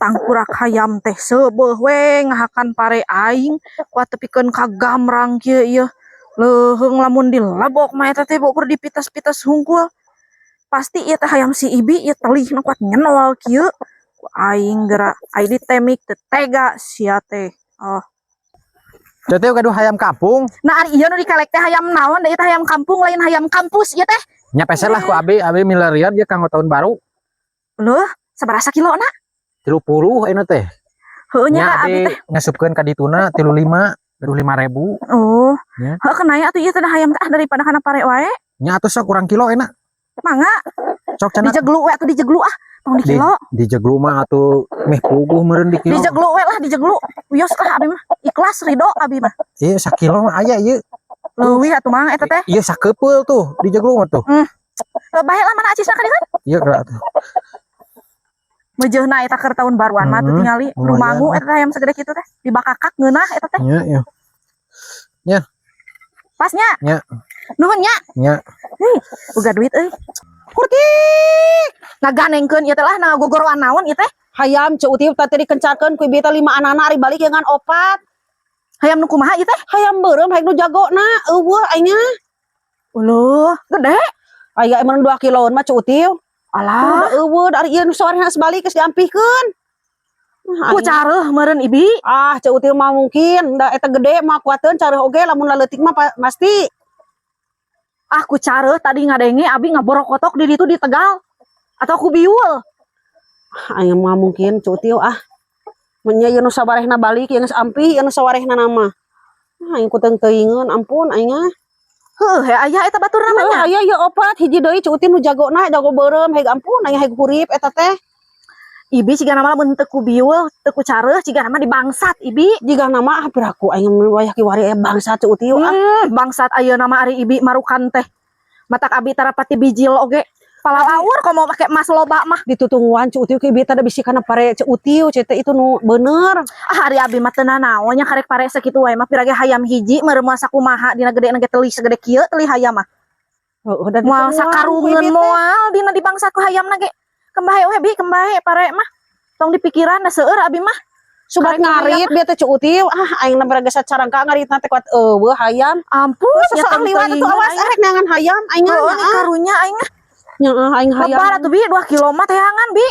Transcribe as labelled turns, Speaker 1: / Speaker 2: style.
Speaker 1: Tangkurak hayam teh seubeuh we ngahakan pare aing, kuat tepikeun ka gamrang kieu ieu. Leuheung lamun dilebok mah eta teh ukur dipites-pites hungkul. Pasti ieu teh hayam si Ibi ieu, telihna kuat nyenol kieu. Ku aing geura ai ditemik teu tega sia teh. Oh.
Speaker 2: Teh gaduh hayam kampung.
Speaker 1: Nah, ari ieu nu dikalek teh hayam naon da ieu teh? Hayam kampung, lain hayam kampus ieu teh.
Speaker 2: Nya peser lah ku abi, abi milarian dia kanggo tahun baru.
Speaker 1: Leuh, sabaraha kilo na?
Speaker 2: 30 ayeuna teh.
Speaker 1: Heueuh nya
Speaker 2: Nya
Speaker 1: ka abi
Speaker 2: abi
Speaker 1: teh.
Speaker 2: Ngasupkeun ka dituna 35, gaduh 5000.
Speaker 1: Oh.
Speaker 2: Ya.
Speaker 1: Heuh, kenaya atuh ieu teh hayam teh, ah, daripada kana pare wae.
Speaker 2: Nya atuh sok kurang kilo enak.
Speaker 1: Mangga.
Speaker 2: Sok cenah.
Speaker 1: Dijeglu we atuh, dijeglu ah. Tong di kilo.
Speaker 2: Dijeglu mah atuh meh puguh meureun di kilo.
Speaker 1: Dijeglu we lah, dijeglu. Wios lah abi mah. Ikhlas ridho abi mah.
Speaker 2: Iya, sakilo mah aya ieu.
Speaker 1: Leuwih atuh mang eta teh.
Speaker 2: Iya, sakepeul tuh dijeglu mah tuh.
Speaker 1: Eh, bae lah, mana acisna ka dieu kan?
Speaker 2: Iya geura tuh.
Speaker 1: Meujeuhna eta keur tahun baruan mah tuh tingali
Speaker 2: lumayan
Speaker 1: rumangu
Speaker 2: lah.
Speaker 1: Eta teh hayam segede kitu teh dibakakak ngeunah eta teh.
Speaker 2: Nya iya.
Speaker 1: Pasnya.
Speaker 2: Nya.
Speaker 1: Nuhun nya.
Speaker 2: Nya.
Speaker 1: Hei, boga duit euy.
Speaker 3: Kurtik.
Speaker 1: Ngaganengkeun ieu teh lah, ngagogoroan naon ieu teh?
Speaker 3: Hayam Ceu Uti tadi dikencarkeun ku ibi teh lima anana, ari balik ngan opat.
Speaker 1: Hayam nu kumaha ieu teh?
Speaker 3: Hayam beureum, hayam nu jagona euweuh aingnya.
Speaker 1: Uluh, gede.
Speaker 3: Aya emang 2 kiloan mah, Ceu Uti.
Speaker 1: Alah,
Speaker 3: Euweuh dari ieu nu sorena sebalik geus diampihkeun. Ah,
Speaker 1: ku careuh meureun Ibi.
Speaker 3: Ah, Ceu Uti mah mungkin da eta gede mah kuateun careuh oge, lamun laleutik mah pasti.
Speaker 1: Ah, ku careuh, tadi ngadenge abi ngaborokotok di ditu di Tegal. Atau ku biul.
Speaker 3: Aing mah mungkin, Ceu Uti, ah. Menya ieu nu sabarehna balik ieu geus ampih ieu nu sawarehna nama. Ah, aing ku teuingeun, ampun aing ah.
Speaker 1: Heuh, he aya eta batur
Speaker 3: Heuh,
Speaker 1: namanya.
Speaker 3: Aya ieu opat, hiji deui Ceu Uti nu jagona, jago beureum, heg ampun aing, heg hurip eta teh.
Speaker 1: Ibi cigana mah lamun teu ku biul, teu ku careuh, cigana mah dibangsat Ibi.
Speaker 3: Jigana mah ah piraku aing wayah kiwari aya bangsat, Ceu Uti, ah.
Speaker 1: Bangsat ayeuna mah ari Ibi marukan teh. Matak abi tarapati bijil oge. Palalaur komo make emas loba mah.
Speaker 3: Ditutungguan Ceu Uti ku ibi teh da bisi kana pare Ceu Uti teh itu nu bener.
Speaker 1: Ah, ari abi mah teu nanaon nya, karek pare sakitu wae mah, pirage hayam hiji meureun moal sakumaha dina gede ge telih segede kieu telih hayam mah.
Speaker 3: Heueuh, da
Speaker 1: Moal
Speaker 3: ditungguan ku
Speaker 1: sakarungeun
Speaker 3: ibi teh.
Speaker 1: Moal dina dibangsat ku hayamna ge. Kembahe we bi, kembahe pare mah. Tong dipikiran da seueur abi mah.
Speaker 3: Subat
Speaker 1: Karek hayam.
Speaker 3: Ngarit bieu teh, Ceu Uti, ah, aing na beragasa carangka ngaritna teh kuat euweuh hayam.
Speaker 1: Ampun,
Speaker 3: ya liwat atuh, awas arek neangan hayam aing.
Speaker 1: Heueuh, ni karunya aing.
Speaker 3: Nya aing hayam.
Speaker 1: Lebar atuh bi, 2 kilo mah teangan bi.